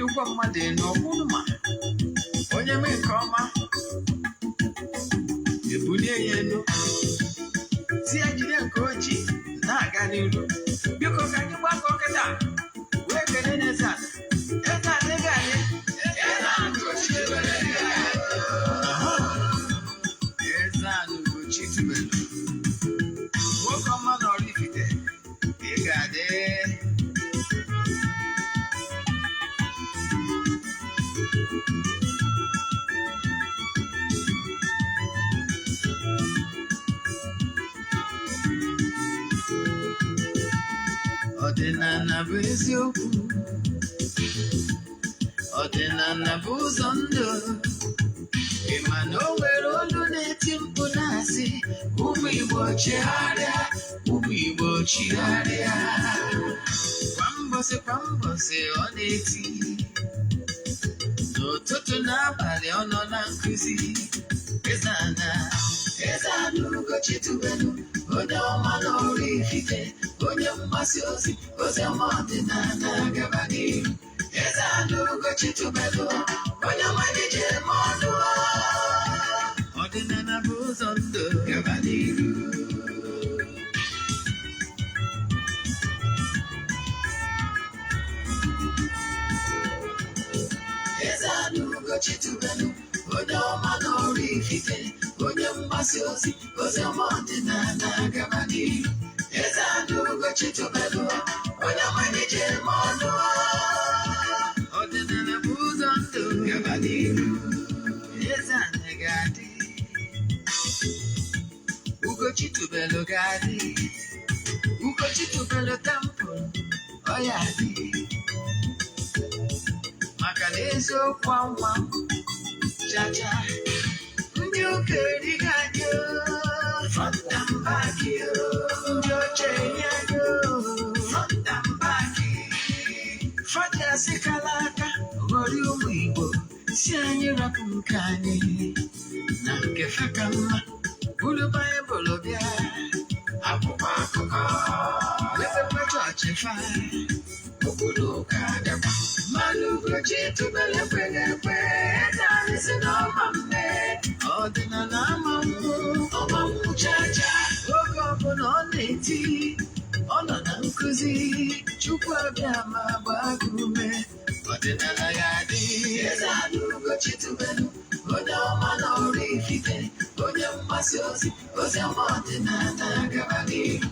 Ụgwọ mmadụ enu ọkwụnụ ma onye mee nke ọma, ebulie ya elu, si ya jide nke o ji na-aga n'iru. Biko, ka anyị gbakọ kịta wee kelee n'eze ala. Eze ala, ego anyị. Aha. Eze ala Ugochi tubelu, nwoke ọma na Oraifite, ị ga-adị. Ọdịnala bụ eziokwu, ọdịnala bụ ụzọ ndụ. Ị ma na o nwere olu na-eti mkpu na-asị, "Ụmụ Igbo, chigharịa, ụmụ Igbo, chigharịa." Kwa mbọsị kwa mbọsị ọ na-eti, n'ụtụtụ n'abalị ọ nọ na nkụzi. Eze ana, Eze ana Ugochi tubelu, onye ọma na Oraifite, onye mgbasa ozi ozi ọma ọdịnala, gaba n'ihu. Eze ana Ugochi tubelu, onye ọma na-eje eme ọnụ. Ọdịnala bụ ụzọ ndụ, gaba n'ihu. Eze ana Ugochi tubelu, onye ọma na Oraifite, onye mgbasa ozi ozi ọma ọdịnala, gaba n'ihu. Eze ana Ugochi tubelu, onye ọma na-eje eme ọnụ. Ọdịnala bụ ụzọ ndụ, gaba n'ihu. Eze ana ga-adị, Ugochi tubelu ga-adị, Ugochi tubelu temple ọ ya adị, maka na eziokwu anwa chacha. Ndị ụka erighị anyị front and back, ndị oche eri anyị front and back. Fọdụ asịkala aka ghọrọ ụmụ Igbo, si anyị rapụ nke anyị na nke fe ka mma. Buru Baịbụl bịa, akwụkwọ akụkọ, mepekwa chọọchị fa, obodo ụka bịakwa. Mmanụ Ugochi tubelu ekweghị ekwe. Eze anyị si na ọma mme, ọdịnala ama mmụ, ọma mmụ chacha. Oge ọbụla ọ na-eti, ọ nọ na nkụzi. Chukwu abịa ma gbaa gị ume, ọdịnala ya dị. Eze anyị Ugochi tubelu, onye ọma na Oraifite, onye mgbasa ozi ozi ọma ọdịnala, gaba n'ihu.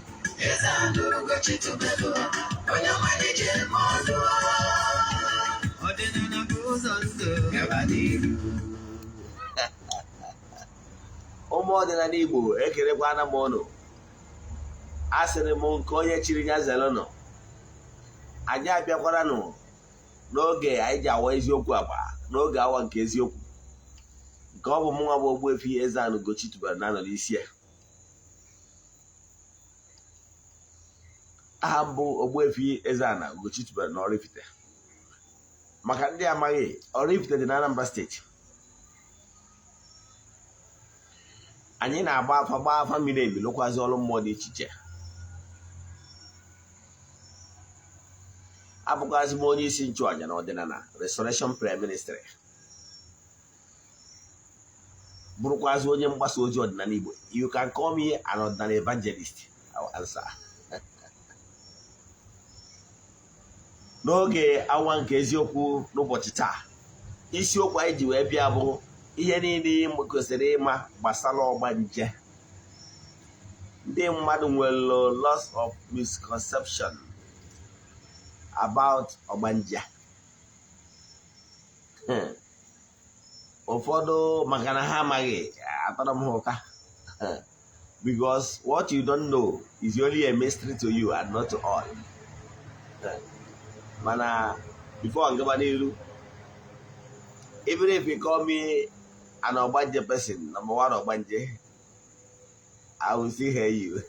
Eze anyị Ugochi tubelu, onye ọma na-eje eme ọnụ. Ọdịnala bụ ụzọ ndụ, gaba n'ihu. Ụmụ ọdịnala Igbo, ekelekwana m ụnụ. Asịrị m nke onye chiri ya zelenụ. Anyị abịakwaranụ n'oge anyị ji awa eziokwu agba, n'oge awa nke eziokwu, nke ọ bụ mụnwa bụ Ogbuefi Eze-Ana Ugochi tubelu na anọ n'isi ya. Aha mbụ, Ogbuefi Eze-Ana Ugochi tubelu na Oraifite. Maka ndị amaghị, Oraifite dị na Anambra Steeti. Anyị na-agba afa, gbaa afa miri emi, lụkwazi ọrụ mmụọ dị iche iche. Abụkwazị m onye isi nchụàjà na ọdịnala Restoration Prayer Ministry, bụrụkwazị onye mgbasa ozi ọdịnala Igbo. You can call me an ọdịnala evangelist, I will answer. N'oge awa nke eziokwu n'ụbọchị taa, isiokwu anyị ji wee bịa bụ ihe niile ị kwesịrị ịma gbasara ọgbanje. Ndị mmadụ nwere lots of misconception about ọgbanje. Ụfọdụ maka na ha amaghị, atọrọ m ha ụta, because what you don't know is only a mystery to you and not to all. Mana before ngaba n'iru, even if you call me an ogbanje person, number one ogbanje, I will still hear you.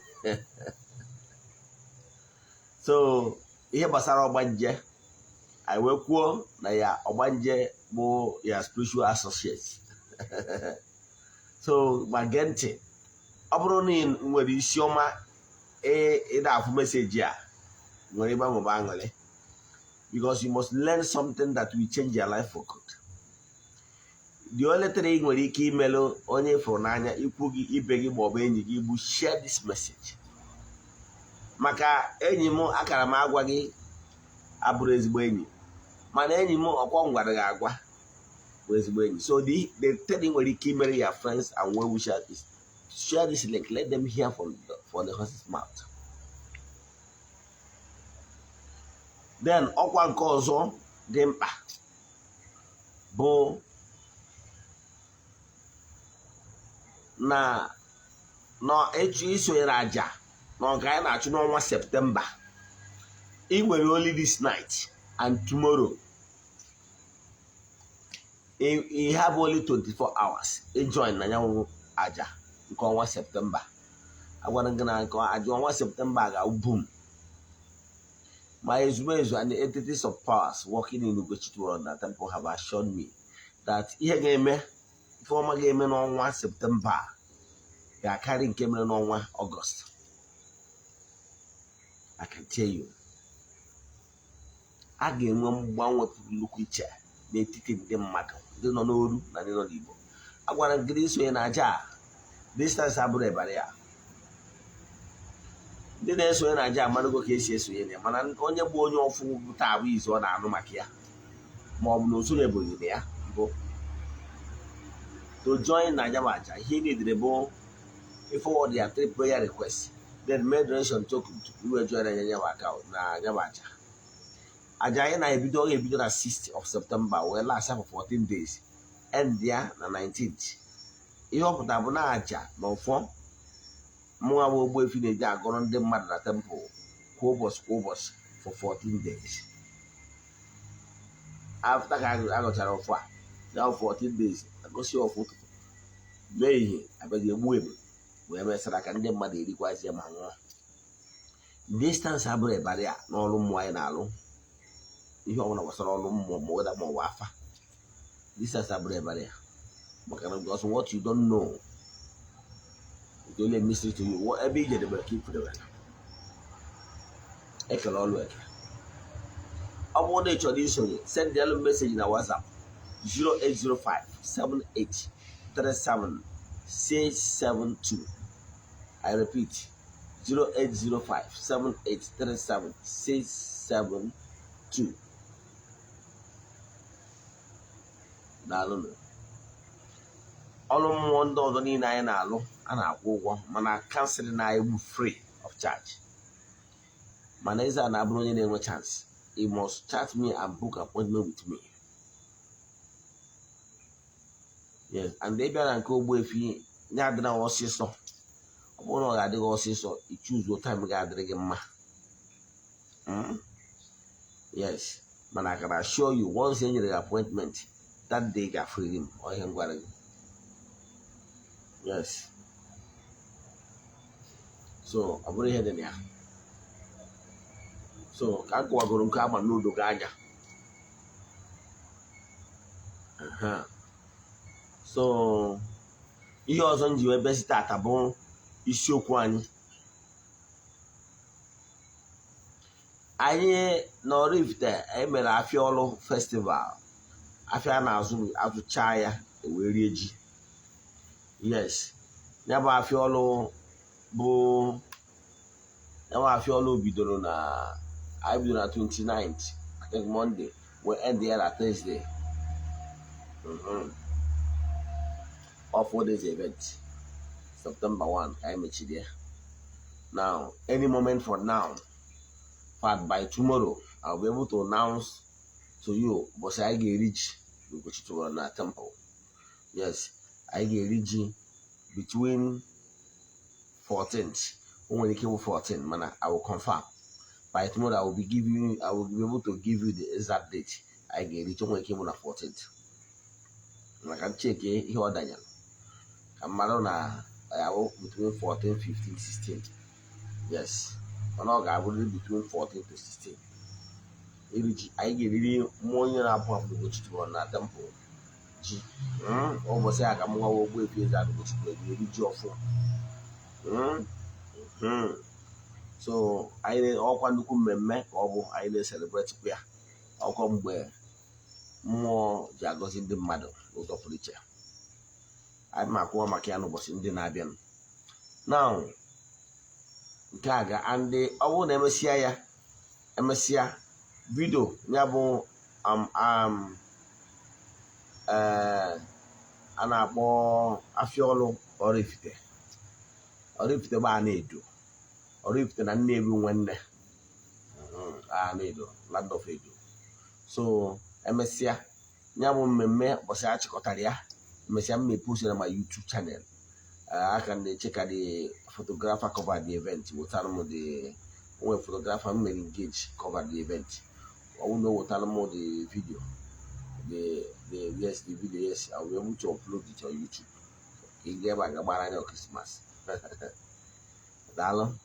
So ihe gbasara ọgbanje, anyị wee kwuo na ya ọgbanje bụ ya spiritual associate. So ma gee ntị, ọ bụrụ na ị nwere isi ọma ịda afụ message a nwere ịgbanwe bụ aṅụrị. Because you must learn something that will change your life for good. The only thing ị nwere ike imelụ onye fụrụ n'anya, ikwu gị, ibe gị maọbụ enyi gị, bụ share this message. Maka enyi m akara m agwa gị abụrụ ezigbo enyi, mana enyi m ọkwọ ngwara gị agwa bụ ezigbo enyi. So the thing ị nwere ike imere your friends and well wishers is share this link. Let them hear from the horse's mouth. Then ọkwa nke ọzọ dị mkpa bụ na ịchọ isonyere aja na ọga anyị na-achụ n'ọnwa Septemba. Ị nwere only this night and tomorrow. You have only 24 hours ịjoin na nyanwụ aja nke ọnwa Septemba. Agwara gị na nke aja ọnwa Septemba ga-abụ boom. My ezumezu and the entities of powers working in Ugochi na temple have assured me that ihe ga-eme, ife ọma ga-eme n'ọnwa Septemba ga-akarị nke mere n'ọnwa Ọgọst. I can tell you. A ga-enwe mgbanwe pụrụ nnukwu iche n'etiti ndị mmadụ, ndị nọ n'oru na ndị nọ n'Igbo. A gwara m gị isonye na aja a, distance abụrụ ịbara ya. Ndị na-esonye na aja amarago ka esi esonye na ya, mana onye bụ onye ọfụ taa bụ izu ọ na-anụ maka ya, ma ọ bụ na o sonyebeghị na ya mbụ. To join na aja bụ aja, ihe niile bụ forward your 3 prayer requests, then make donation token to iwe join na anya account na aja bụ aja. Aja anyị na-ebido, ọ ga-ebido na 6th of September wee last for 14 days, end ya na 19th. Ihe ọ pụtara bụ na aja na ọfọ mụnwa bụ Ogbuefi na-eji agọrọ ndị mmadụ na temple kwa ụbọchị kwa ụbọchị for 14 days. After ka agọchara ọfọ a, ya 14 days, agọsi ọfọ ụtụtụ mee ihe abịaghị egbu ebu wee mesara ka ndị mmadụ erikwazie ma nwụọ. Distance abụrụ ịbarị a n'ọrụ mmụọ anyị na-alụ. Ihe ọbụla gbasara ọrụ mmụọ, ma weda ma ọ bụ afa, distance abụrụ ịbarị a, maka na because what you don't know is only a mystery to you. Ebe i jedebere ka i kwudebere. Ekele ọlụ eke. Ọ bụrụ na ị chọrọ isonye, send elu message na WhatsApp 0805 78 37 672. I repeat, 0805 78 37 672. Daalụnụ. Ọrụ mmụọ ndị ọzọ niile anyị na-alụ a na-akwụ ụgwọ, mana counseling na-egbu free of charge. Mana eze a na-abụrụ onye na-enwe chance, you must chat me and book appointment with me. Yes, and ị bịa na nke Ogbuefi ya adịna ọsịsọ. Ọ bụrụ na ọ ga-adịghị ọsịsọ, i choose time ga-adịrị gị mma. Yes, mana I can assure you, once e nyere gị appointment, that day ga-afụrịrị m ọ ihe m gwara gị. Yes, so ọ bụrụ ihe dị na ya. So ka m kọwagoro nke ama n'odo gị anya. So ihe ọzọ m ji wee bịa tata bụ isiokwu anyị. Anyị na Oraifite emere afịa ọlụ festival, afịa a na-azụ azụcha ya wee rie ji. Yes, ya bụ afịa ọlụ bụ ya bụ afịa ọlụ bidoro na anyị bidoro na 29th, I think Monday, wee end ya na Thursday. All 4 days event, September 1 ka anyị mechiri ya. Now, any moment from now, but by tomorrow, I'll be able to announce to you ụbọchị anyị ga-eri ji n'Ugochi tụwara na temple. Yes, anyị ga-eri ji between 14th. O nwere ike ịbụ 14, mana I will confirm. By tomorrow, I will be able to give you the exact date anyị ga-eri ji. O nwere ike ịbụ na 14th. Maka ncheke ihe ọ danyere ka mmadụ na ya bụ between 14, 15, 16. Yes, mana ọ ga-abụrịrị between 14 to 16. Iri ji anyị ga-eriri mmụọ onye na-apụ apụ n'Ugochi tụwara na temple ji. Ụbọchị a ka m nwa Ogbuefi Eze-Ana Ugochi tụwara eri ji ọfụ. So anyị ọkwa nnukwu mmemme ka ọ bụ anyị na-eselebrate ya. Ọkọ mgbe mmụọ ji agọzi ndị mmadụ n'ụzọ pụrụ iche. Anyị ma akwụwa maka ya n'ụbọchị ndị na-abịanụ. Now, nke a ga ndị ọ bụrụ na emesịa ya, emesịa video ya bụ a na-akpọ afịa ọlụ Oraifite. Oraifite bụ a na-edo Oraifite na Nnewi nwanne a na-edo, land of Edo. So emesịa ya bụ mmemme, ụbọchị a chịkọtara ya, emesịa m post na my YouTube channel. Aka na-eche ka the photographer cover the event wetara m. The onwe photographer m mere engage cover the event, ọ bụrụ na o wetara m the video, the yes, the video, yes, I will be able to upload it on YouTube. Ka ị ga ebe a ga gbara anya Christmas. Daalụ.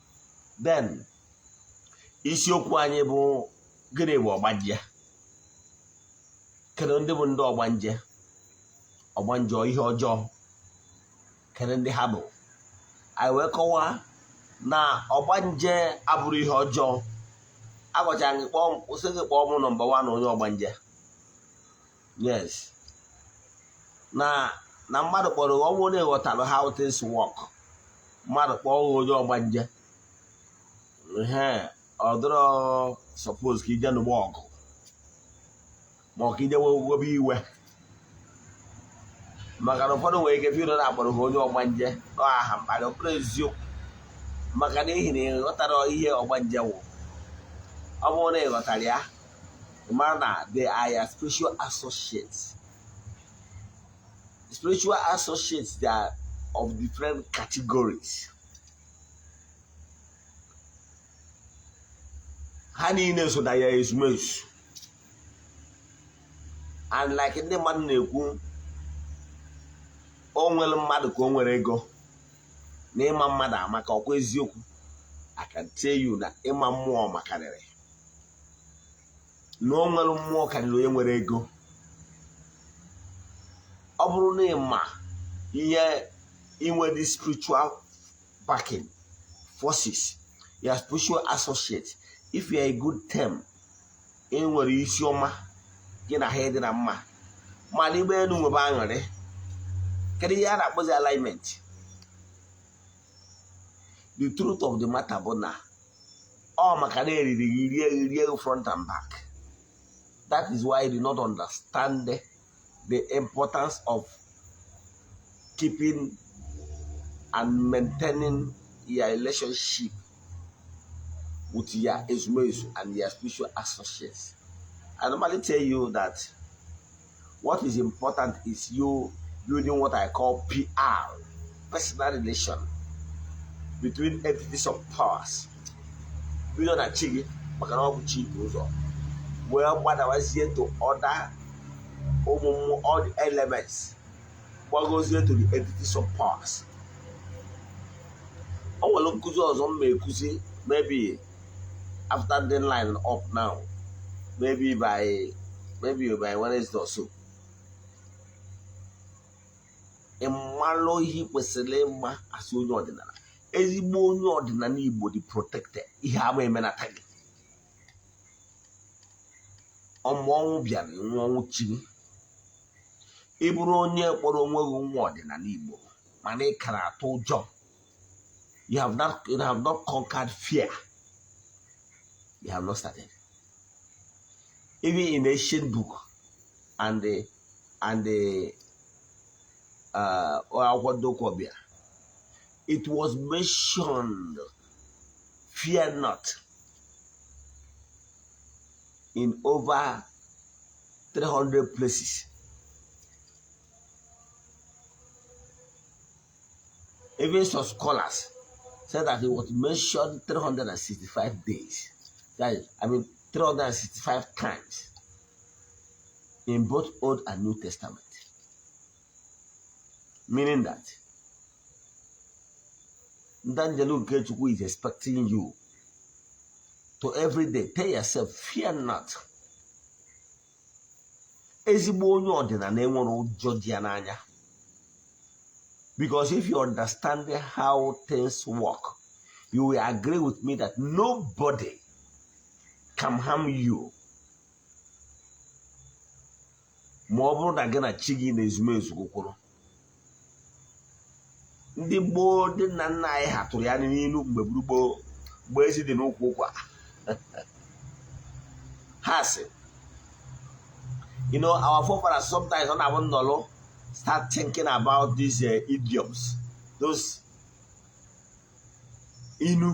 Then isiokwu anyị bụ, gịnị bụ ọgbanje? Kedu ndị bụ ndị ọgbanje? Ọgbanje, ihe ọjọọ, kedu ndị ha bụ? Anyị wee kọwaa na ọgbanje abụrụ ihe ọjọọ. Agwachara gị kpọọ, kwụsị gị, kpọọ mụ number 1 onye ọgbanje. Yes, na mmadụ kpọrọ, ọ bụrụ na ịghọtara how things work, mmadụ kpọọ onye ọgbanje, ihe ọ dịrọ suppose ka ije nụgba ọgụ ma ọ ka ije webe iwe, maka na ụfọdụ nwere ike feel na akpọrọ ha onye ọgbanje na aha mkparị. Ọ bụrụ eziokwu, maka n'ihi na ị ghọtara ihe ọgbanje wụ. Ọ bụrụ na ị ghọtara ya, mara na they are your spiritual associates. Spiritual associates, they are of different categories. Ha niile so na ya ezumezu. And like ndị mmadụ na-ekwu, o nwere mmadụ ka o nwere ego na ịma mmadụ amaka. Ọkwa eziokwu? I can tell you na ịma mmụọ makarịrị na o nwere mmụọ karịrị onye nwere ego. Ọ bụrụ na ịma ihe inwe the spiritual backing forces, your spiritual associate, if you are a good term, ị nwere isi ọma, gị na ha dị na mma, mana igbe elu nwebe aṅụrị. Kedu ihe a na-akpọzi alignment? The truth of the matter bụ na ọ maka na eriri gị rie gị rie gị front and back. That is why you do not understand the importance of keeping and maintaining your relationship with your ezumezu and your spiritual associates. I normally tell you that what is important is you building what I call PR, personal relation between entities of powers. Bido na chi gị, maka na ọ bụ chi bụ ụzọ, wee gbadawazie to other ụmụ mmụọ, all the elements, gbagozie to the entities of powers. O nwere nkụzi ọzọ m ma ekuzi, maybe after the line up now, maybe by Wednesday or so. Ị malụ ihe ị kwesịrị ịma asị onye ọdịnala. Ezigbo onye ọdịnala Igbo dị protected. Ihe ama emenata gị. Ọmụ ọnwụ bịara nwe ọnwụ chi. Ị bụrụ onye kpọrọ onwe gị nwa ọdịnala Igbo, mana ị kara atụ ụjọ, you have not conquered fear, you have not started. Even in ancient book and the akwụkwọ ndị ụka ọbịa, it was mentioned, "Fear not," in over 300 places. Even some scholars said that it was mentioned 365 days. That is, I mean, 365 times in both Old and New Testament. Meaning that Ndanjelu Nkechukwu is expecting you to every day tell yourself, "Fear not." Ezigbo onye ọdịnala enwere ụjọ dị ya n'anya. Because if you understand how things work, you will agree with me that nobody can harm you. Ma ọ bụrụ na gị na chi gị na ezumezu kwụrụ. Ndị gboo, ndị nna nna anyị ha tụrụ ya n'ilu mgbe gboo, mgbe ezi dị n'ụkwụ ụkwa. Ha sị, our forefathers, sometimes ọ na-abụ nnọlụ, start thinking about these idioms, those inu.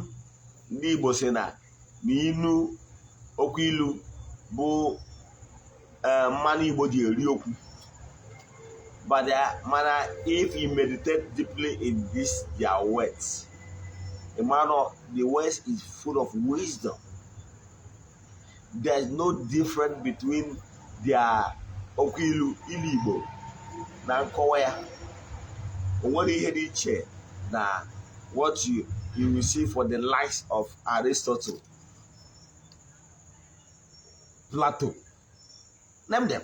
Ndị Igbo sị na inu, okwu ilu bụ mmanụ Igbo ji eri okwu. But mana if you meditate deeply in this their words, Emmanuel, the words is full of wisdom. There's no difference between their okwu ilu, ilu Igbo na nkọwa ya. O nwere ihe dị iche na what you will see for the likes of Aristotle, Plato, name them,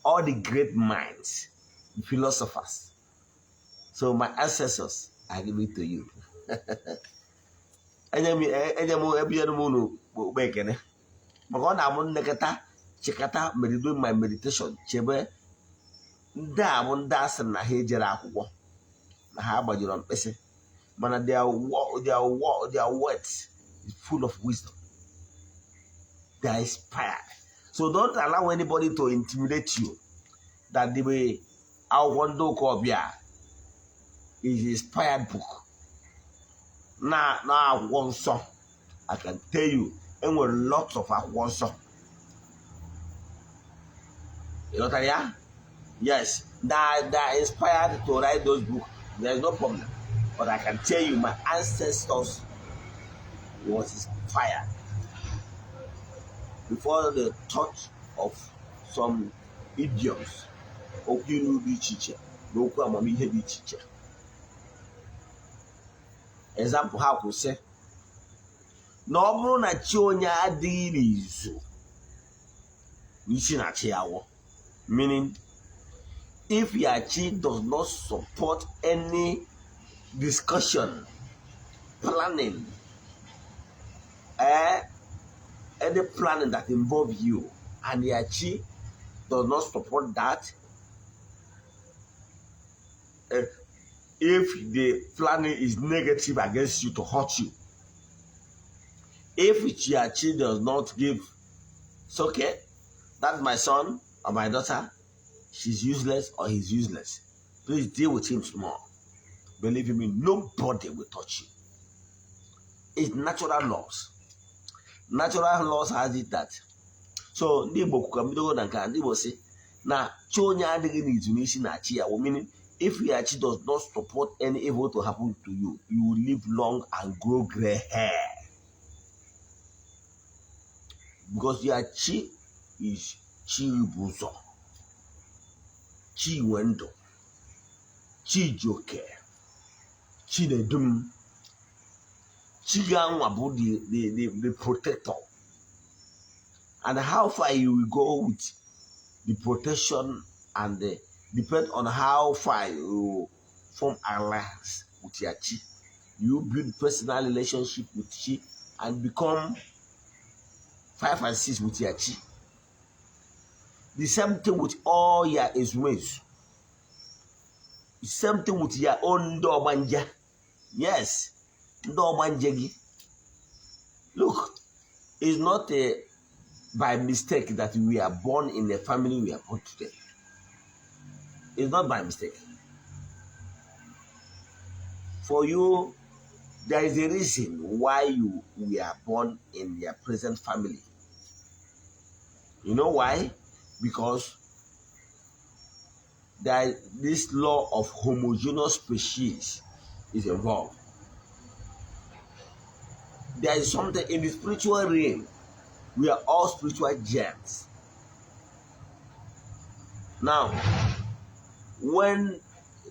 all the great minds, philosophers. So my ancestors, I give it to you. Enye m ebinyere m unu okpe ekene maka ọ na-abụ nnekọta chịkọta medido my meditation, chebe ndị a bụ ndị a sị na ha ejere akwụkwọ, na ha gbajiri mkpịsị, mana their words is full of wisdom. They are inspired. So don't allow anybody to intimidate you that the akwụkwọ ndị ụka ọbịa is inspired book na akwụkwọ nsọ. I can tell you, enwere lots of akwụkwọ nsọ. Ịghọtara ya? Yes, that inspired to write those books, there is no problem. But I can tell you, my ancestors was inspired before the thought of some idioms, okwu ilu dị iche iche na okwu amamihe dị iche iche. Example, ha kwụsị na ọ bụrụ na chi onye adịghị n'izu, n'isi na chi ya wọ, meaning if your chi does not support any discussion, planning, any planning that involve you, and your chi does not support that, if the planning is negative against you to hurt you, if your chi does not give, it's okay, that's my son or my daughter, she's useless or he's useless, please deal with him small. Believe me, nobody will touch you. It's natural laws. Natural laws has it that. So ndị Igbo kwuka mbidogo na nke a, ndị Igbo si na chi onye adịghị n'izu n'isi na chi ya, meaning if your chi does not support any evil to happen to you, you will live long and grow gray hair, because your chi is chi bụ ụzọ, chi nwe ndụ, chi ji oke, chi na-edum, chi ga-anwa bụ the protector. And how far you will go with the protection and the, depend on how far you form alliance with your chi. You build personal relationship with chi and become five and six with your chi. The same thing with all your ezumezu. The same thing with your own ndị ọgbanje. Yes, ndị ọgbanje gị. Look, it's not a by mistake that we are born in the family we are born today. It's not by mistake. For you, there is a reason why you we are born in your present family. You know why? Because there, this law of homogeneous species is involved. There is something in the spiritual realm. We are all spiritual gems. Now, when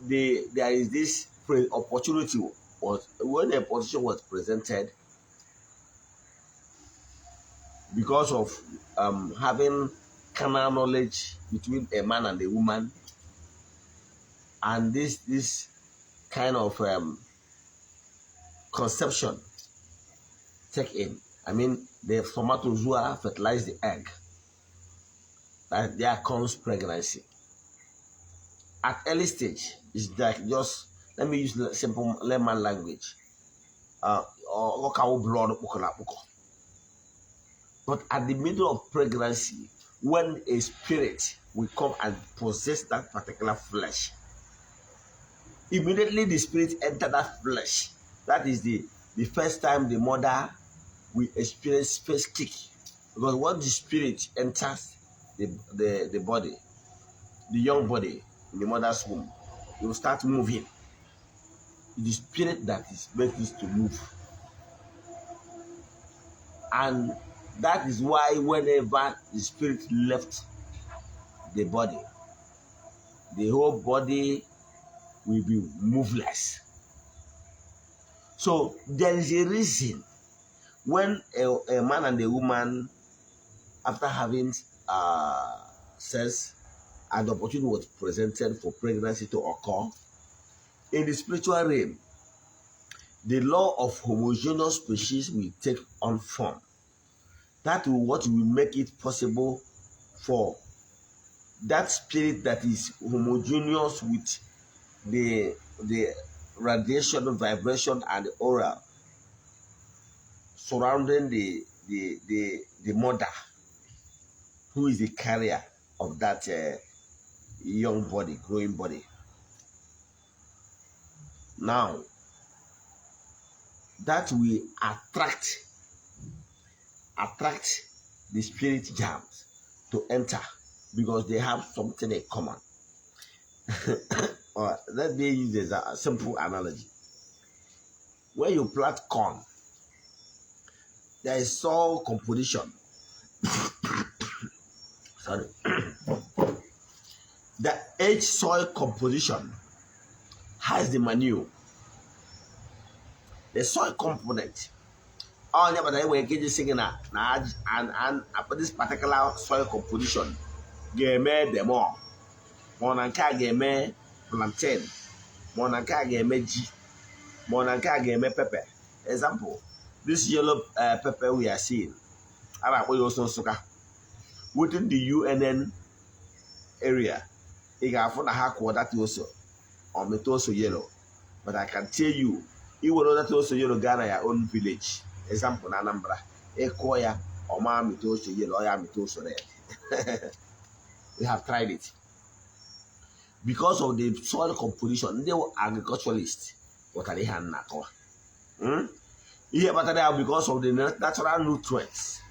there is this opportunity was when the position was presented because of having carnal knowledge between a man and a woman, and this kind of conception take in. I mean, the spermatozoa fertilize the egg. That there comes pregnancy. At early stage, it's like, just let me use the simple layman language. Ọ ka wụ blood kpụkọrọ akpụkọ. But at the middle of pregnancy, when a spirit will come and possess that particular flesh, immediately the spirit enter that flesh. That is the first time the mother will experience first kick. Because once the spirit enters the body, the young body in the mother's womb, it will start moving. The spirit that is making it to move. And that is why whenever the spirit left the body, the whole body will be moveless. So there is a reason when a man and a woman, after having sex, and the opportunity was presented for pregnancy to occur, in the spiritual realm, the law of homogeneous species will take on form. That will what will make it possible for that spirit that is homogeneous with the radiation, vibration, and the aura surrounding the mother, who is the carrier of that young body, growing body. Now, that will attract the spirit germs to enter because they have something in common. Let me use this a simple analogy. When you plant corn, there is soil composition. Sorry. The each soil composition has the manure. The soil component. Onye kpatara enwere ike iji sị gị na and this particular soil composition ga-eme demo, ma ọ na nke a ga-eme plantain, ma ọ na nke a ga-eme ji, ma ọ na nke a ga-eme pepper. Example, this yellow pepper we are seeing, a na-akpọ ya ose Nsụka. Within the UNN area, ị ga-afụ na ha kụọ that ose, ọmịta ose yellow. But I can tell you, iwere that ose yellow gaa na ya own village, example na Anambra, ịkụọ ya, ọma amịta ose yellow, ọ ya amịta ose red. We have tried it. Because of the soil composition, ndị agriculturalist ghọtara ihe a na-akọwa. Ihe kpatara ya, because of the natural nutrients,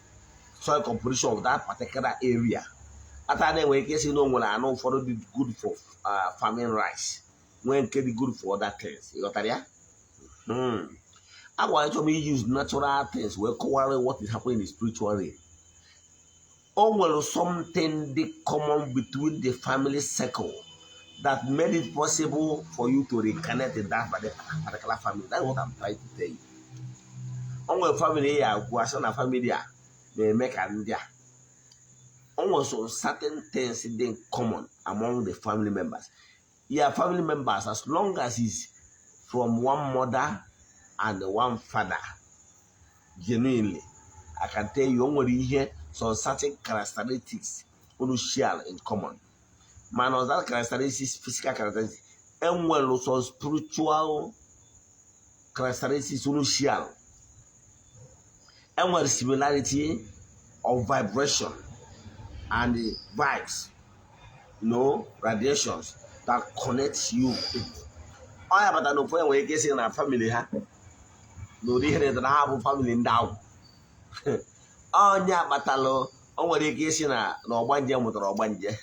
soil composition of that particular area. Ata na-enwere ike isi na o nwere anụ ụfọdụ dị good for farming rice, nwee nke dị good for other things. Ị ghọtara ya? Agwara chọrọ m use natural things wee kọwara what is happening in the spiritual realm. O nwere something dị common between the family circle that made it possible for you to reincarnate in that particular family. That's what I'm trying to tell you. O nwere family ya agwụ asị na family a na-eme ka ndị a. O nwere some certain things dị in common among the family members. Your family members, as long as it's from one mother and one father, genuinely, I can tell you, o nwere ihe, some certain characteristics unu share in common. Mana that characteristics, physical characteristics, enwere some spiritual characteristics unu share. Enwere similarity of vibration and the vibes, radiations that connects you. Ọ ya bata na ofu enwere ike isi na family ha na ụdị ihe na ha bụ family ndị agwụ. Onye akpatalụ o nwere ike isi na ọgbanje mụtara ọgbanje.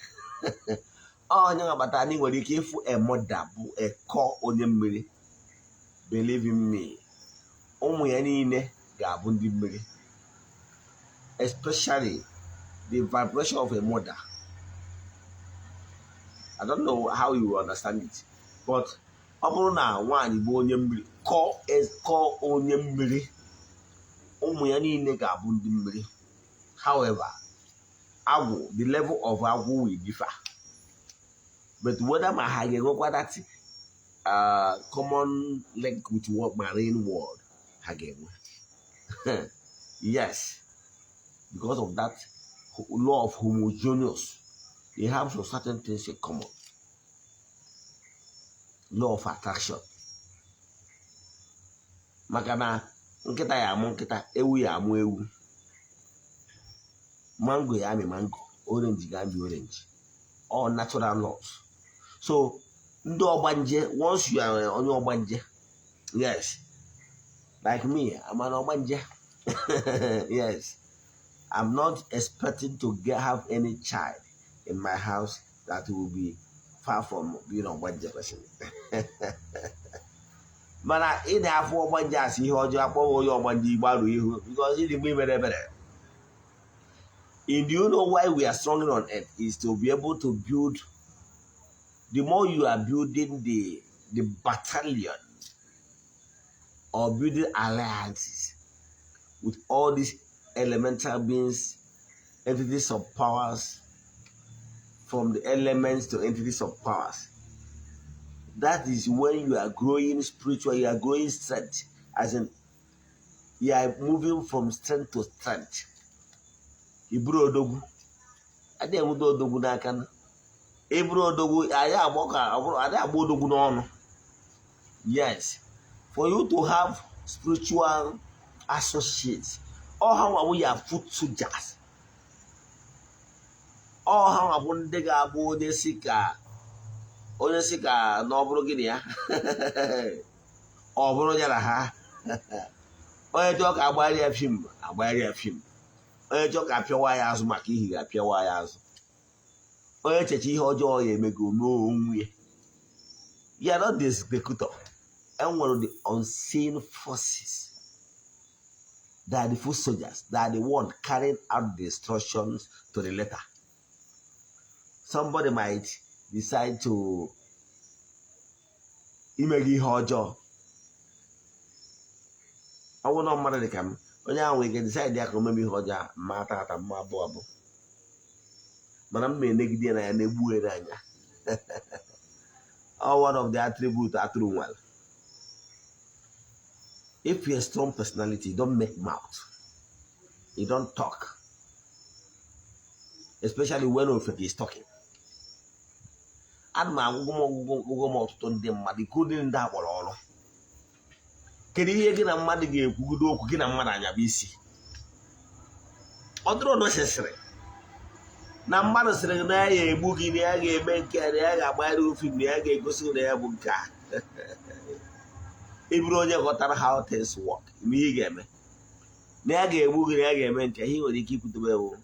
Onye akpatara na ị nwere ike ịfụ a mother bụ ekọ onye mmiri. Believe in me, ụmụ ya niile ga-abụ ndị mmiri, especially the vibration of a mother. I don't know how you understand it, but ọ bụrụ na nwaanyị bụ onye mmiri, kọọ onye mmiri, ụmụ ya niile ga-abụ ndị mmiri. However, agwụ, the level of agwụ will differ, but whether ma ha ga-enwekwa that common link with what marine world, ha ga-enwe, yes, because of that law of homogeneous. They have some certain things in common. Law of attraction. Maka na nkịta ya amụ nkịta, ewu ya amụ ewu, mango ya amị mango, orange ga-amị orange. All natural laws. So ndị ọgbanje, once you are onye ọgbanje, yes, like me, I'm an ọgbanje. Yes, I'm not expecting to have any child in my house that will be far from being ọgbanje person. Mana ị na-afụ ọgbanje asị ihe ọjọọ, akpọghị onye ọgbanje, igbarụ ihu because ịdị mgbe imere ebere. And do you know why we are strong on earth? Is to be able to build. The more you are building the battalion or building alliances with all these elemental beings, entities of powers, from the elements to entities of powers, that is when you are growing spiritual, you are growing strength, as in you are moving from strength to strength. Ị bụrụ odogwu, adịghị enweta odogwu n'aka na ị bụrụ odogwu anyị agbọ ka ọ bụrụ adịghị agba odogwu n'ọnụ. Yes, for you to have spiritual associates, all ha nwa bụ ya foot soldiers, all ha nwa bụ ndị ga-abụ onye si ka na ọ bụrụ gịnị ya, ọ bụrụ ya na ha. Onye chọọ ka agbagharị ya film, agbagharị ya film. Onye chọọ ka apịawa ya azụ maka ihi, ga-apịawa ya azụ. Onye cheche ihe ọjọọ ya emego ome onwe ya. You are not the executor. Enwere the unseen forces that are the foot soldiers, that are the one carrying out the instructions to the letter. Somebody might decide to ime gị ihe ọjọọ. Ọ bụrụ na mmadụ dị ka m, onye ahụ nwere ike decide ya ka o meme ihe ọjọọ, ma ata ata mma abụọ abụọ, mana m na-enegide ya na ya na-egbu ere anya. All one of the attribute atụrụ nwere. If you're a strong personality, you don't make mouth, you don't talk, especially when ofeke is talking. Ana m agwụgwọ m ọgwụgwọ ọgwụgwọ m ọtụtụ ndị mmadụ, including ndị akpọrọ ọrụ. Kedu ihe gị na mmadụ ga-ekwugodo okwu, gị na mmadụ anyaba isi? Ọ dịrị necessary na mmadụ sịrị gị na ya ga-egbu gị, na ya ga-eme nke a, na ya ga-agbagharị ofi, na ya ga-egosi gị na ya bụ nke a. Ị bụrụ onye ghọtara how things work, ime ihe ị ga-eme na ya ga-egbu gị, na ya ga-eme nke ihe nwere ike ikwutebe ewu,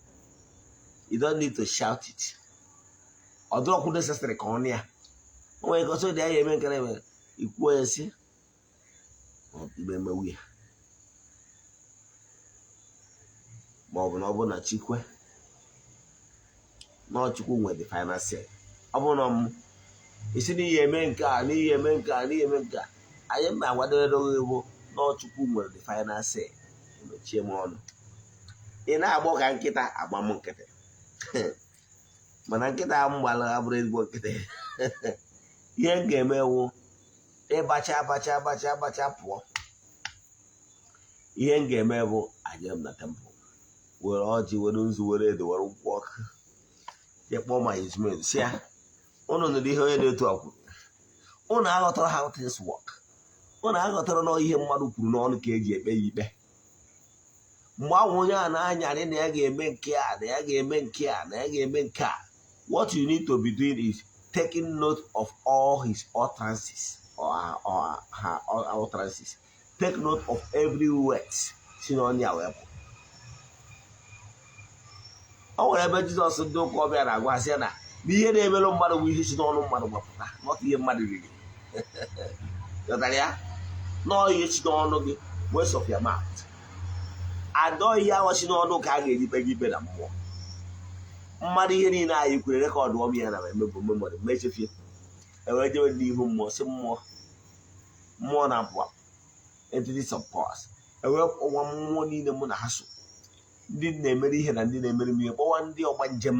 you don't need to shout it. Ọ dịrọkwu necessary ka ọ nụ ya. O nwere ike ọsọ dị ya ga-eme nke na-eme, ikwuo ya si ime emewu ya, ma ọ bụ na ọ bụ na chikwe na Chukwu nwe the final say. Ọ bụ na m isi n'ihi eme nke a, n'ihi eme nke a, n'ihi eme nke a, anyị mma agwadere gị bụ na Chukwu nwere the final say. Emechie m ọnụ. Ị na-agbọ ka nkịta agba m nkịtị, mana nkịta m gbara abụrụ ezigbo nkịtị. Ihe m ga-eme wụ ịbacha abacha abacha abacha pụọ. Ihe m ga-eme bụ aje m na temple, were ọjị, were nzu, were edo, were nkwụ ọkụ, jee kpọọ ma ezumezu, si ya, ụnụ nụrụ ihe onye na-etu a kwuru? Ụnụ aghọtara how things work? Ụnụ aghọtara na ihe mmadụ kwuru n'ọnụ ka eji ekpe ya ikpe? Mgbe ahụ onye a na-anyarị na ya ga-eme nke a, na ya ga-eme nke a, na ya ga-eme nke a, what you need to be doing is taking note of all his utterances or her utterances. Take note of every word si n'ọnụ ya wee pụ. O nwere ebe Jizọs ndị ụka ọbịa na-agwa sị ya na ihe na-emerụ mmadụ bụ ihe si n'ọnụ mmadụ gbapụta, not ihe mmadụ riri. Ghọtara ya? Nọọ ihe si n'ọnụ gị, words of your mouth. Adọ ihe ahụ si n'ọnụ ka a ga-eji kpe gị ikpe na mmụọ mmadụ. Ihe niile anyị kwere, record ọm ya na emebu memory ma echefie, ewee jewe n'ihu mmụọ, si mmụọ, mmụọ na-apụ apụ, entities of powers, ewee kpọwa mmụọ niile mụ na ha so, ndị na-emere ihe na ndị na-emere m ihe, kpọwa ndị ọgba njem,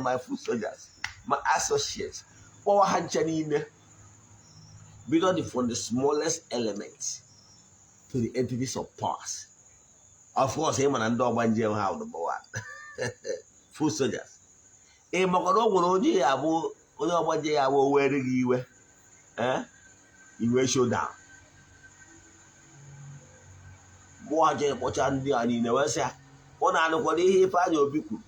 my foot soldiers, my associates, kpọwa ha ncha niile, bido from the smallest element to the entities of powers. Of course, ị ma na ndị ọgba njem ha number one, foot soldiers. Ị makwa na o nwere onye ya abụ onye ọgbanje ya abụ were gị iwe, ee, iwe showdown mụọ je kpọcha ndị a niile wee sị ya ọ na-anụkwara ihe Ifeanyị Obi kwuru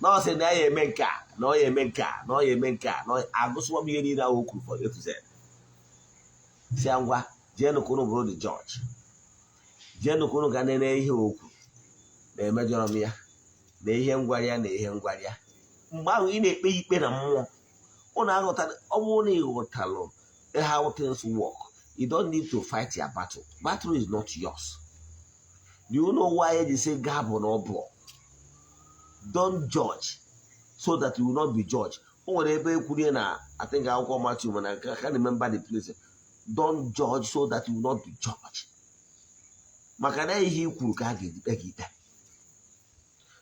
na ọ sị na ya eme nke a, na ọ ya eme nke a, na ọ ya eme nke a, na agụsịwa m ihe niile ahụ o kwuru for A to Z. Si ya ngwa, jeenụ ka unu bụrụ the judge, jeenụ ka unu ga nene ihe o kwuru na emejọrọ m ya, na ihe ngwara ya, na ihe ngwara ya. Mgbe ahụ ị na-ekpe ikpe na mmụọ, ụnụ aghọtara. Ọ bụrụ na ị ghọtalụ how things work, you don't need to fight your battle. Battle is not yours. Do you know why eji say gaa bụ na ọ bụ don't judge so that you will not be judged? O nwere ebe ekwurie na, I think, akwụkwọ Matthew, mana I can't remember the place. Don't judge so that you will not be judged, maka na ihe i kwuru ka a ga-eji kpe gị ikpe.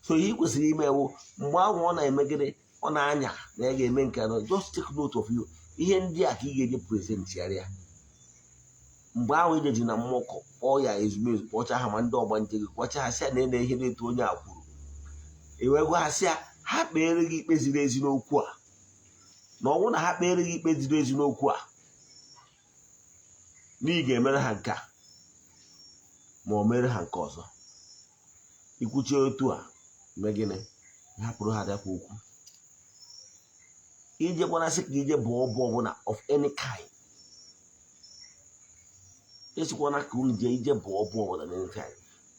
So ihe ị kwesịrị ime ewu mgbe ahụ ọ na-eme gịnị, ọ na-anya na ya ga-eme nke anọ, just take note of you. Ihe ndị a ka ị ga-eji present ya mgbe ahụ ijeji na mmụọ kpọọ ya ezumezu, kpọcha ha ma ndị ọgbanje gị, kpọcha ha, sị ya na ene ihe na-eto onye a kwuru. I wee gwa ha, sị ya ha kpeere gị ikpe ziri ezi n'okwu a, na ọ bụrụ na ha kpeere gị ikpe ziri ezi n'okwu a, na ị ga-emere ha nke a ma ọ mere ha nke ọzọ. Ikwuchie otu a, mee gịnị? Hapụrụ ha dakwa okwu. Ijekwana sị ka ije bụọ ọbụ ọbụla of any kind, esikwana ka unu jee ije bụọ ọbụ ọbụla of any kind.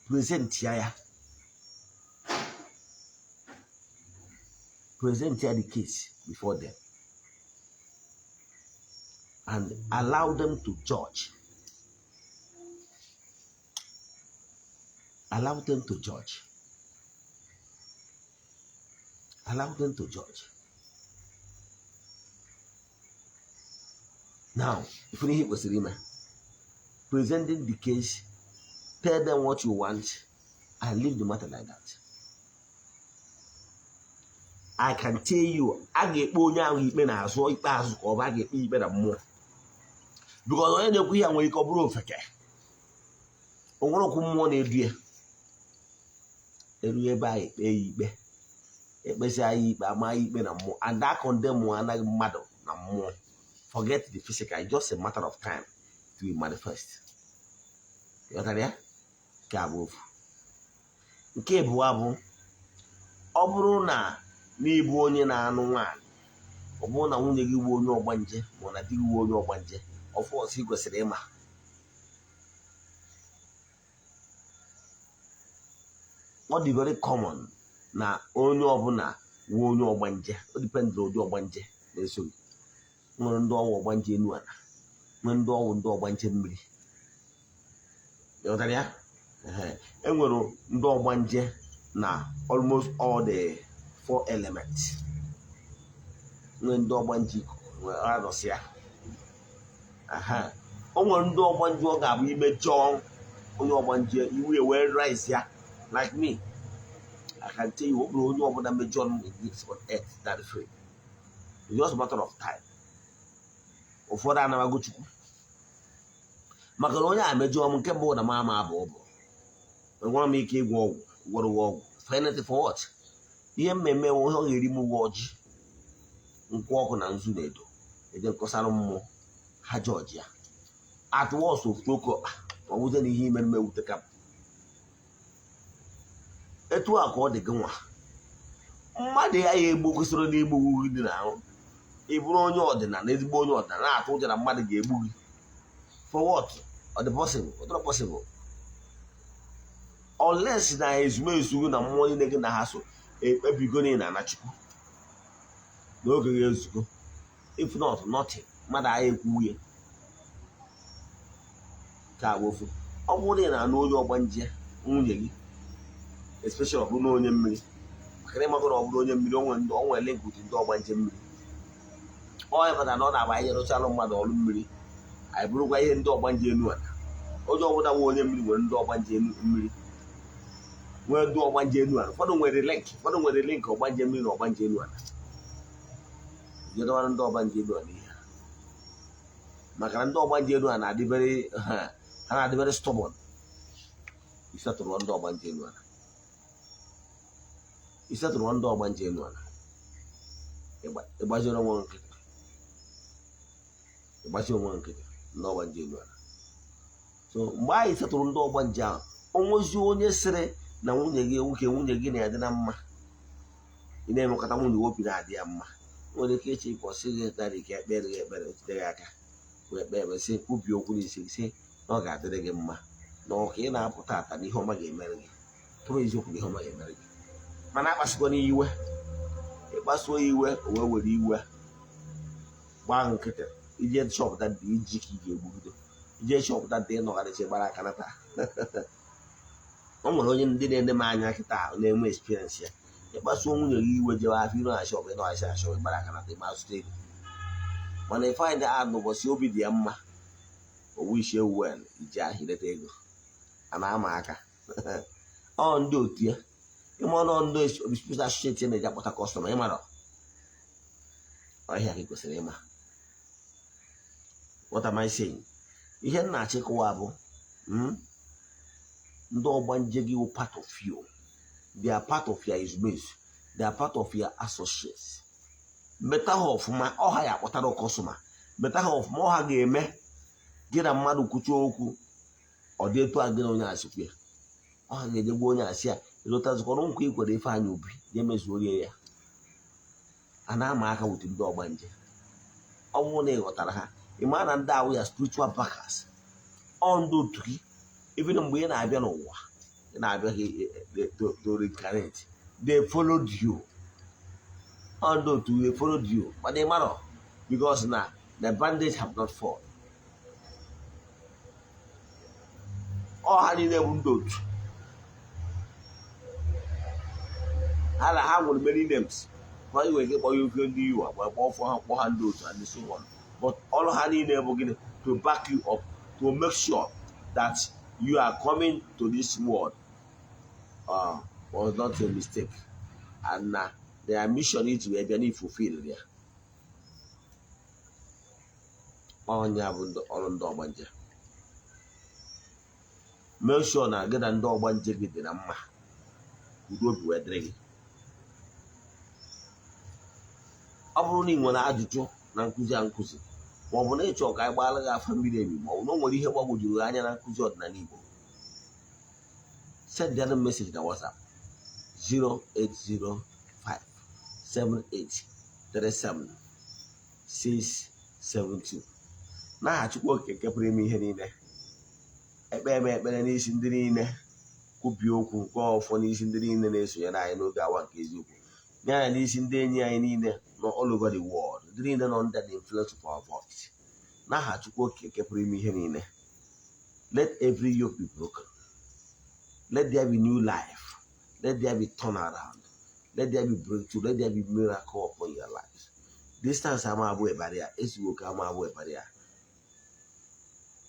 Present ya ya, present ya the case before them and allow them to judge. Allow them to judge. Allow them to judge. Now, if ihe kwesịrị ime, presenting the case, tell them what you want and leave the matter like that. I can tell you, a ga-ekpe onye ahụ ikpe n'azụ ikpeazụ ka ọ bụ a ga-ekpe ikpe na mmụọ, because onye na-ekwu ihe nwere ike ọ bụrụ ofeke, o nwere okwu mmụọ na-edu ya eru ebe ahụ ekpe ya ikpe, ekpesị ya ikpe, ama ya ikpe na mmụọ, and that condemn anaghị mmadụ na mmụọ. Forget the physical, it's just a matter of time to manifest. Ghọtara ya? Nke a bụ ofu. Nke abụọ bụ, ọ bụrụ na n'ịbụ onye na-anụ nwaanyị, ọ bụrụ na nwunye gị bụ onye ọgbanje ma ọ na di gị bụ onye ọgbanje, of course ị kwesịrị ịma. Ọ dị very common na onye ọbụla wụ onye ọgbanje, o depend ụdị ọgbanje na-eso gị. Nwere ndị ọwụ ọgbanje enu ala, nwee ndị ọwụ ndị ọgbanje mmiri. Ịghọtara ya? E nwere ndị ọgbanje na almost all the four elements. Nwee ndị ọgbanje ikuku, nwee arụsị ya. O nwere ndị ọgbanje ọ ga-abụ imejọọ onye ọgbanje iwe wee rise ya. Like me, I can tell you, ọ bụrụ onye ọbụla mejọọ m in this on earth that free, it's just a matter of time. Ụfọdụ anabago Chukwu maka na onye a mejọọ m, nke mbụ na m ama abụ ọbụ enwere m ike ịgwọ ọgwụ, gwọrọ ọgwụ for anything, for what? Ihe mmemme ihe ọ ga-eri m ụgwọ ọjị, nkwụ ọkụ na nzu na edo eje nkọsara mmụọ ha jọji ya at once ofu oke ọkpa ma ọ bụzie na ihe ime mme wute ka m. Etu a ka ọ dị gị nwa mmadụ ya ya egbu kwesịrị na igbu gị dị n'ahụ. Ị bụrụ onye ọdịnala, ezigbo onye ọdịnala, na-atụ ụjọ na mmadụ ga-egbu gị, for what? Ọ dị possible? Ọ dịrọ possible unless na ezumezu gị na mmụọ niile gị na ha so ekpebigo na ị na-ana Chukwu n'oge gị ezugo. If not, nothing. Mmadụ agha ekwu ya ka ofu. Ọ bụrụ na ị na-anụ onye ọgbanje nwunye gị, especially ọ bụrụ na onye mmiri, maka na ịmago na ọ bụrụ onye mmiri, o nwere ndị o nwere link with ndị ọgbanje mmiri. Ọ ya kpatara na ọ na-agba anyị rụchalụ mmadụ ọrụ mmiri, anyị bụrụkwa ihe ndị ọgbanje enu ala. Onye ọbụla nwe onye mmiri nwere ndị ọgbanje enu mmiri, nwee ndị ọgbanje enu ala. Ụfọdụ nwere link, ụfọdụ nwere link ọgbanje mmiri na ọgbanje enu ala. Jedọwara ndị ọgbanje enu ala ihe, maka na ndị ọgbanje enu ala na-adịbere ha na-adịbere stubborn. Isetụrụ ndị ọgbanje enu ala. Isetụrụ ndị ọgbanje elu ala, ịgbaziri onwe nkịtị, ịgbazi onwe nkịtị ndị ọgbanje elu ala. So mgbe anyị setụrụ ndị ọgbanje ahụ, onwezi onye sịrị na nwunye gị nwoke, nwunye gị na-adị na mma, ị na-emekọta nwunye obi na-adị ya mma, nwere ike iche ịkpọ sị gị narị ka ekpere gị ekpere, otite gị aka wee kpee ekpere, sị kwubi okwu n'isi gị, sị na ọ ga-adịrị gị mma, na ọka ị na-apụta ata na ihe ọma ga-emere gị, tụrụ eziokwu na ihe ọma ga-emere gị. Mana akpasịkwana iwe, ịkpasuo iwe o wee were iwe gbaa nkịtị, ije chọpụta dị iji ka ị ga-egbugide, ije chọpụta dị ịnọgharịcha gbara aka nata. O nwere onye ndị na-ene m anya kịta na-enwe experience ya, ịkpasuo nwunye gị iwe jewe afọ iro na shọpụ, ịnọgharịcha na shọpụ gbara aka nata, ịma zụta ego. Mana ị find out n'ụbọchị obi dị ya mma, owu isi ewu wel iji ahụ ileta ego a na-ama aka. Ọ ndị otu ya, ịma ọnụ ndị spiritual associate na-eji akpọta customer, ịmara ọhịa ka ị kwesịrị ịma. What am I saying? Ihe m na-achịkọwa bụ ndị ọgbanje gị wụ part of you, they are part of your ezumezu, they are part of your associates. Meta ha ọfụma, ọha ya akpọtara customer. Meta ha ọfụma, ọha ga-eme gị na mmadụ kwuchie okwu, ọ dị etu a gị na onye asịkwu ya, ọha ga-eje gwa onye asị ya ịlụtazikọrọ nkwa ikwere Ifeanyị Obi je mezuorie ya. A na-ama aka wute ndị ọgbanje. Ọ bụrụ na ị ghọtara ha, ị maa na ndị ahụ ya spiritual backers, ọ ndị otu gị. Even mgbe ị na-abịa n'ụwa, ị na-abịa gị to reincarnate, they followed you. Ọ ndị otu, they followed you, but ị marọ because na the bandage have not fallen. Ọ ha niile bụ ndị otu ha na ha nwere many names. Ha nwere ike kpọ ya oke ndị iwu agba kpọọ fọ ha, kpọ ha ndị otu and so on, but ọrụ ha niile bụ gịnị? To back you up, to make sure that you are coming to this world was not a mistake, and na their mission is wee bịa n'ifulfill ya. Ọnya bụ ọrụ ndị ọgbanje. Make sure na gị na ndị ọgbanje gị dị na mma, udo obi wee dịrị gị. Ọ bụrụ na ị nwere ajụjụ na nkụzi a nkụzi, ma ọ bụ na ịchọ ka anyị gbaara gị afa miri emi, ma ọ bụ na o nwere ihe gbagwojuru gị anya na nkụzi ọdịnala Igbo, send them message na WhatsApp 0805 7837 672. N'aha Chukwu Okike nke pụrụ ime ihe niile, ekpe eme ekpere n'isi ndị niile, kwubie okwu nke ọfọ n'isi ndị niile na-esonyere anyị n'oge awa nke eziokwu, nye anyị n'isi ndị enyi anyị niile nọ all over the world, ndị niile nọ under the influence of our voice. N'aha Chukwu Okike nke pụrụ ime ihe niile, let every yoke be broken, let there be new life, let there be turnaround, let there be breakthrough, let there be miracle upon your lives. Distance ama abụ barrier, ezigbo oke ama abụ barrier.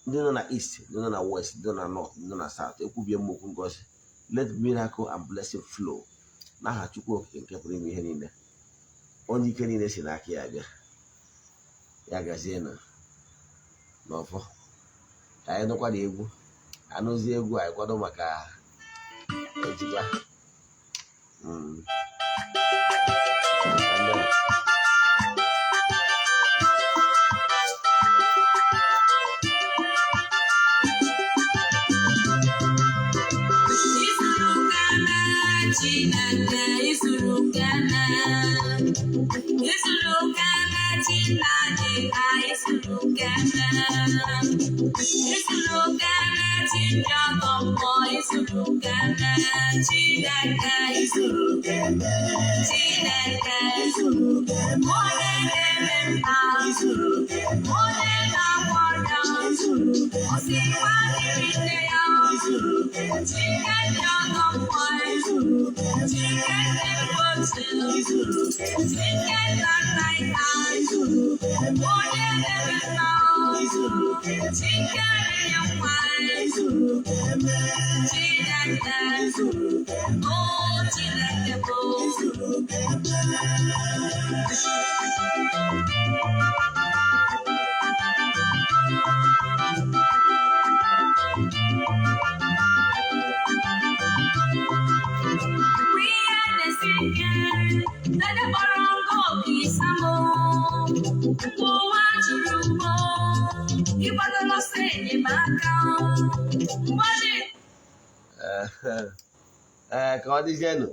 Ndị nọ na east, ndị nọ na west, ndị nọ na north, ndị nọ na south, ekwubie m okwu ngozi, let miracle and blessing flow. N'aha Chukwu Okike nke pụrụ ime ihe niile, onye ike niile si n'aka ya bịa, ya gazie na n'ọfọ. Ka anyị nụkwa na egwu anụzie egwu, anyị kwado maka ejikwa. Ka ndị a. Izuru Ghana, Chineke, izuru Ghana. Izuru Ghana, Chineke, izuru Ghana. Izuru Ghana, Chineke, izuru Ghana, Chineke, izuru Ghana. Chineke, Izuru Ghana. Onye na-eme mma, Izuru Ghana. Onye na-agwọ ọrịa, Izuru Ghana. Osikwa dịrị nne ya, Izuru Ghana. Chineke ọgọ mmụọ, Izuru Ghana. Chineke mgbochi, Izuru Ghana. Chineke nna nna ya, Izuru Ghana. Onye na-eme mma, Izuru Ghana. Chineke na-enye nwa, Izuru Ghana. Chineke, Izuru Ghana. O Chineke bụ. Izuru Ghana. We are the singing. Mgbọdị. Ee, ka ọ dịzienụ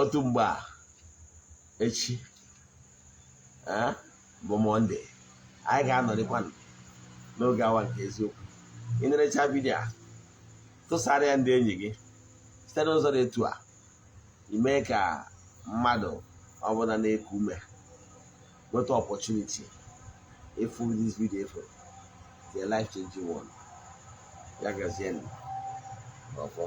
otu mgbe a echi, ee, bụ Monday, anyị ga-anọrịkwa n'oge awa nke eziokwu. Ị nerecha video a, tụsara ya ndị enyi gị site n'ụzọ dị etu a, ime ka mmadụ ọbụla na-eku ume nweta opportunity ịfụ this video ịfụ, the life changing one. Ya gazienụ n'ọfọ.